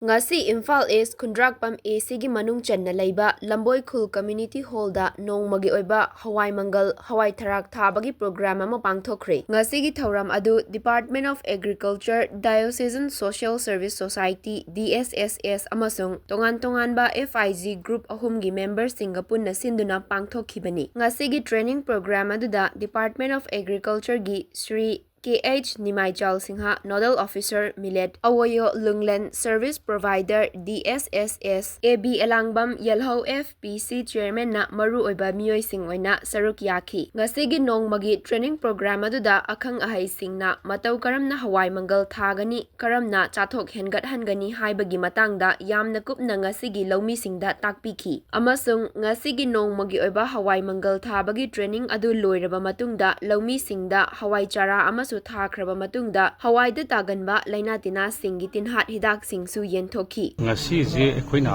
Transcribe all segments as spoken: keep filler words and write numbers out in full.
ꯉꯁꯤ ꯏꯝꯐꯥꯜ ꯏꯁ ꯈꯨꯟꯗ꯭ꯔꯥꯛꯄꯝ ꯑꯦ ꯁꯤꯒꯤ ꯃꯅꯨꯡ ꯆꯟꯅ ꯂꯩꯕ ꯂꯝꯕꯣꯏꯈꯨꯜ ꯀꯝꯃ꯭ꯌꯨꯅꯤꯇꯤ ꯍꯣꯜꯗ ꯅꯣꯡꯃꯒꯤ ꯑꯣꯏꯕ ꯍꯋꯥꯏ ꯃꯪꯒꯜ, ꯍꯋꯥꯏ ꯊꯔꯥꯛ ꯊꯥꯕꯒꯤ ꯄ꯭ꯔꯣꯒ꯭ꯔꯥꯝ ꯑꯃ ꯄꯥꯡꯊꯣꯛꯈ꯭ꯔꯦ꯫ ꯉꯁꯤꯒꯤ ꯊꯧꯔꯝ ꯑꯗꯨ Department of Agriculture, Diocesan Social Service Society, D S S S, ꯑꯃꯁꯨꯡ ꯇꯣꯉꯥꯟ ꯇꯣꯉꯥꯟꯕ F I G group ꯑꯍꯨꯝꯒꯤ memberꯁꯤꯡꯒ ꯄꯨꯟꯅ ꯁꯤꯟꯗꯨꯅ ꯄꯥꯡꯊꯣꯛꯈꯤꯕꯅꯤ꯫ ꯉꯁꯤꯒꯤ training program ꯑꯗꯨꯗ Department of Agricultureꯒꯤ Shri K H Nimaichal Singh, Nodal Officer, Millet, ꯑꯋꯣꯌꯣ ꯂꯨꯡꯂꯦꯟ Service Provider, D S S S, A B ꯑꯦꯂꯥꯡꯕꯝ, ꯌꯦꯜꯍꯧ F P C Chairmanꯅ ꯃꯔꯨꯑꯣꯏꯕ ꯃꯤꯑꯣꯏꯁꯤꯡ ꯑꯣꯏꯅ ꯁꯔꯨꯛ ꯌꯥꯈꯤ꯫ ꯉꯁꯤꯒꯤ ꯅꯣꯡꯃꯒꯤ training program ꯑꯗꯨꯗ ꯑꯈꯪ ꯑꯍꯩꯁꯤꯡꯅ ꯃꯇꯧ ꯀꯔꯝꯅ ꯍꯋꯥꯏ ꯃꯪꯒꯜ ꯊꯥꯒꯅꯤ, ꯀꯔꯝꯅ ꯆꯥꯊꯣꯛ ꯍꯦꯟꯒꯠꯍꯟꯒꯅꯤ ꯍꯥꯏꯕꯒꯤ ꯃꯇꯥꯡꯗ ꯌꯥꯝꯅ ꯀꯨꯞꯅ ꯉꯁꯤꯒꯤ ꯂꯧꯃꯤꯁꯤꯡꯗ ꯇꯥꯛꯄꯤꯈꯤ꯫ ꯑꯃꯁꯨꯡ ꯉꯁꯤꯒꯤ ꯅꯣꯡꯃꯒꯤ ꯑꯣꯏꯕ ꯍꯋꯥꯏ ꯃꯪꯒꯜ ꯊꯥꯕꯒꯤ training ꯑꯗꯨ ꯂꯣꯏꯔꯕ ꯃꯇꯨꯡꯗ ꯂꯧꯃꯤꯁꯤꯡꯗ ꯍꯋꯥꯏ ꯆꯥꯔꯥ ꯑꯃꯁꯨ ꯊꯥꯈ꯭ꯔꯕ ꯃꯇꯨꯡꯗ ꯍꯋꯥꯏꯗ ꯇꯥꯒꯟꯕ ꯂꯥꯏꯅꯥ ꯇꯤꯟꯅꯥꯁꯤꯡꯒꯤ ꯇꯤꯟꯍꯥꯠ ꯍꯤꯗꯥꯛꯁꯤꯡꯁꯨ ꯌꯦꯟꯊꯣꯛꯈꯤ꯫ ꯉꯁꯤꯁꯦ ꯑꯩꯈꯣꯏꯅ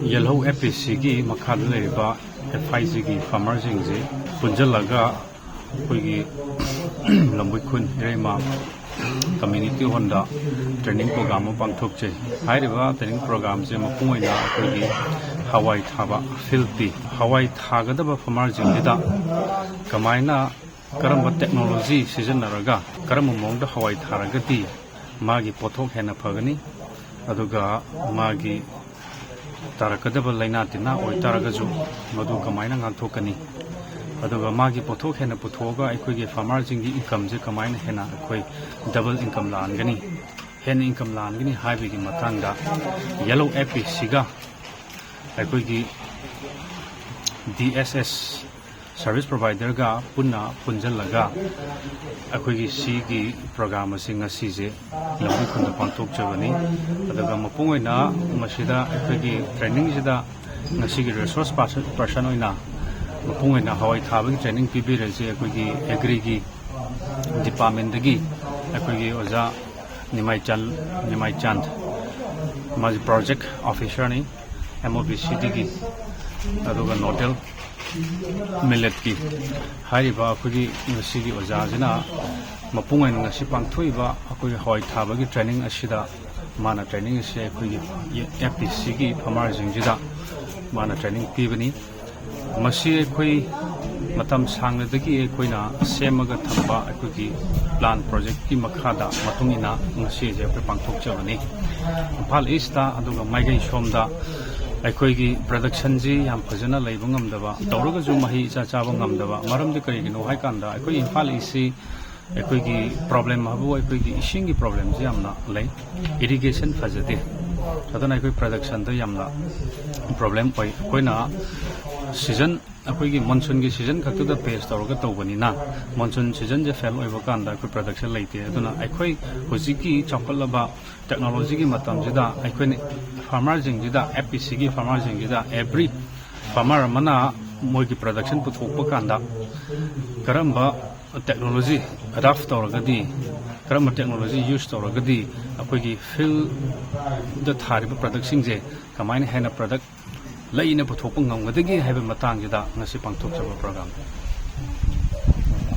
ꯌꯦꯜꯍꯧ F P Cꯒꯤ ꯃꯈꯥꯗ ꯂꯩꯔꯤꯕ F I Gꯒꯤ farmerꯁꯤꯡꯁꯦ ꯄꯨꯟꯁꯤꯜꯂꯒ ꯑꯩꯈꯣꯏꯒꯤ ꯂꯝꯕꯣꯏ ꯈꯨꯟ ꯏꯔꯩꯃ community hallꯗ training program ꯑꯃ ꯄꯥꯡꯊꯣꯛꯆꯩ꯫ ꯍꯥꯏꯔꯤꯕ training programꯁꯦ ꯃꯄꯨꯡ ꯑꯣꯏꯅ ꯑꯩꯈꯣꯏꯒꯤ ꯍꯋꯥꯏ ꯊꯥꯕ field ꯄꯤ꯫ ꯍꯋꯥꯏ ꯊꯥꯒꯗꯕ farmerꯁꯤꯡꯁꯤꯗ ꯀꯃꯥꯏꯅ, ꯀꯔꯝꯕ technology ꯁꯤꯖꯤꯟꯅꯔꯒ, ꯀꯔꯝꯕ ꯃꯑꯣꯡꯗ ꯍꯋꯥꯏ ꯊꯥꯔꯒꯗꯤ ꯃꯥꯒꯤ ꯄꯣꯠꯊꯣꯛ ꯍꯦꯟꯅ ꯐꯒꯅꯤ, ꯑꯗꯨꯒ ꯃꯥꯒꯤ ꯇꯥꯔꯛꯀꯗꯕ ꯂꯥꯏꯅꯥ ꯇꯤꯟꯅꯥ ꯑꯣꯏꯇꯥꯔꯒꯁꯨ ꯃꯗꯨ ꯀꯃꯥꯏꯅ ꯉꯥꯛꯊꯣꯛꯀꯅꯤ, ꯑꯗꯨꯒ ꯃꯥꯒꯤ ꯄꯣꯠꯊꯣꯛ ꯍꯦꯟꯅ ꯄꯨꯊꯣꯛꯑꯒ ꯑꯩꯈꯣꯏꯒꯤ farmerꯁꯤꯡꯒꯤ incomeꯁꯦ ꯀꯃꯥꯏꯅ ꯍꯦꯟꯅ ꯑꯩꯈꯣꯏ double income ꯂꯥꯛꯍꯟꯒꯅꯤ, ꯍꯦꯟꯅ income ꯂꯥꯛꯍꯟꯒꯅꯤ ꯍꯥꯏꯕꯒꯤ ꯃꯇꯥꯡꯗ ꯌꯦꯜꯍꯧ F P Cꯒ ꯑꯩꯈꯣꯏꯒꯤ D S S Service Providerꯒ ꯄꯨꯟꯅ ꯄꯨꯟꯁꯤꯜꯂꯒ ꯑꯩꯈꯣꯏꯒꯤ ꯁꯤꯒꯤ program ꯑꯁꯤ ꯉꯁꯤꯁꯦ ꯂꯝꯕꯣꯏ ꯈꯨꯟꯗ ꯄꯥꯡꯊꯣꯛꯆꯕꯅꯤ꯫ ꯑꯗꯨꯒ ꯃꯄꯨꯡ ꯑꯣꯏꯅ ꯃꯁꯤꯗ ꯑꯩꯈꯣꯏꯒꯤ trainingꯁꯤꯗ ꯉꯁꯤꯒꯤ resource person, person ꯑꯣꯏꯅ ꯃꯄꯨꯡ ꯑꯣꯏꯅ ꯍꯋꯥꯏ ꯊꯥꯕꯒꯤ training ꯄꯤꯕꯤꯔꯤꯁꯦ ꯑꯩꯈꯣꯏꯒꯤ Agriꯒꯤ departmentꯗꯒꯤ ꯑꯩꯈꯣꯏꯒꯤ ꯑꯣꯖꯥ ꯅꯤꯃꯥꯏꯆꯥꯟ, ꯅꯤꯃꯥꯏꯆꯥꯟ, ꯃꯥꯁꯤ project officerꯅꯤ, M O B Cꯗꯒꯤ, ꯑꯗꯨꯒ Nodal Milletꯀꯤ꯫ ꯍꯥꯏꯔꯤꯕ ꯑꯩꯈꯣꯏꯒꯤ ꯉꯁꯤꯒꯤ ꯑꯣꯖꯥꯁꯤꯅ ꯃꯄꯨꯡ ꯑꯣꯏꯅ ꯉꯁꯤ ꯄꯥꯡꯊꯣꯛꯏꯕ ꯑꯩꯈꯣꯏꯒꯤ ꯍꯋꯥꯏ ꯊꯥꯕꯒꯤ training ꯑꯁꯤꯗ ꯃꯥꯅ training ꯑꯁꯤ ꯑꯩꯈꯣꯏꯒꯤ F P C ꯒꯤ farmerꯁꯤꯡꯁꯤꯗ ꯃꯥꯅ training ꯄꯤꯕꯅꯤ꯫ ꯃꯁꯤ ꯑꯩꯈꯣꯏ ꯃꯇꯝ ꯁꯥꯡꯅꯗꯒꯤ ꯑꯩꯈꯣꯏꯅ ꯁꯦꯝꯃꯒ ꯊꯝꯕ ꯑꯩꯈꯣꯏꯒꯤ plan projectꯀꯤ ꯃꯈꯥꯗ ꯃꯇꯨꯡ ꯏꯟꯅ ꯉꯁꯤꯁꯦ ꯑꯩꯈꯣꯏ ꯄꯥꯡꯊꯣꯛꯆꯕꯅꯤ꯫ ꯏꯝꯐꯥꯜ Eastꯇ ꯑꯗꯨꯒ ꯃꯥꯏꯀꯩ ꯁꯣꯝꯗ ꯑꯩꯈꯣꯏꯒꯤ productionꯁꯤ ꯌꯥꯝ ꯐꯖꯅ ꯂꯩꯕ ꯉꯝꯗꯕ, ꯇꯧꯔꯒꯁꯨ ꯃꯍꯩ ꯏꯆꯥ ꯆꯥꯕ ꯉꯝꯗꯕ꯫ ꯃꯔꯝꯗꯤ ꯀꯔꯤꯒꯤꯅꯣ ꯍꯥꯏꯀꯥꯟꯗ ꯑꯩꯈꯣꯏ ꯏꯝꯐꯥꯜ Eastꯁꯤ ꯑꯩꯈꯣꯏꯒꯤ problem ꯍꯥꯏꯕꯨ ꯑꯩꯈꯣꯏꯒꯤ ꯏꯁꯤꯡꯒꯤ problemꯁꯤ ꯌꯥꯝꯅ ꯂꯩ, irrigation ꯐꯖꯗꯦ꯫ ꯑꯗꯨꯅ ꯑꯩꯈꯣꯏ productionꯗ ꯌꯥꯝꯅ problem ꯑꯣꯏ꯫ ꯑꯩꯈꯣꯏꯅ season, ꯑꯩꯈꯣꯏꯒꯤ monsoonꯒꯤ season ꯈꯛꯇꯗ base ꯇꯧꯔꯒ ꯇꯧꯕꯅꯤꯅ, monsoon seasonꯁꯦ fail ꯑꯣꯏꯕ ꯀꯥꯟꯗ ꯑꯩꯈꯣꯏ production ꯂꯩꯇꯦ꯫ ꯑꯗꯨꯅ ꯑꯩꯈꯣꯏ ꯍꯧꯖꯤꯛꯀꯤ ꯆꯥꯎꯈꯠꯂꯕ technologyꯒꯤ ꯃꯇꯝꯁꯤꯗ ꯑꯩꯈꯣꯏꯅ farmerꯁꯤꯡꯁꯤꯗ, F P Cꯒꯤ farmerꯁꯤꯡꯁꯤꯗ, every farmer ꯑꯃꯅ ꯃꯣꯏꯒꯤ production ꯄꯨꯊꯣꯛꯄ ꯀꯥꯟꯗ ꯀꯔꯝꯕ technology adopt ꯇꯧꯔꯒꯗꯤ, ꯀꯔꯝꯕ technology use ꯇꯧꯔꯒꯗꯤ ꯑꯩꯈꯣꯏꯒꯤ fieldꯗ ꯊꯥꯔꯤꯕ productꯁꯤꯡꯁꯦ ꯀꯃꯥꯏꯅ ꯍꯦꯟꯅ product ꯂꯩꯅ ꯄꯨꯊꯣꯛꯄ ꯉꯝꯒꯗꯒꯦ ꯍꯥꯏꯕ ꯃꯇꯥꯡꯁꯤꯗ ꯉꯁꯤ ꯄꯥꯡꯊꯣꯛꯆꯕ program꯫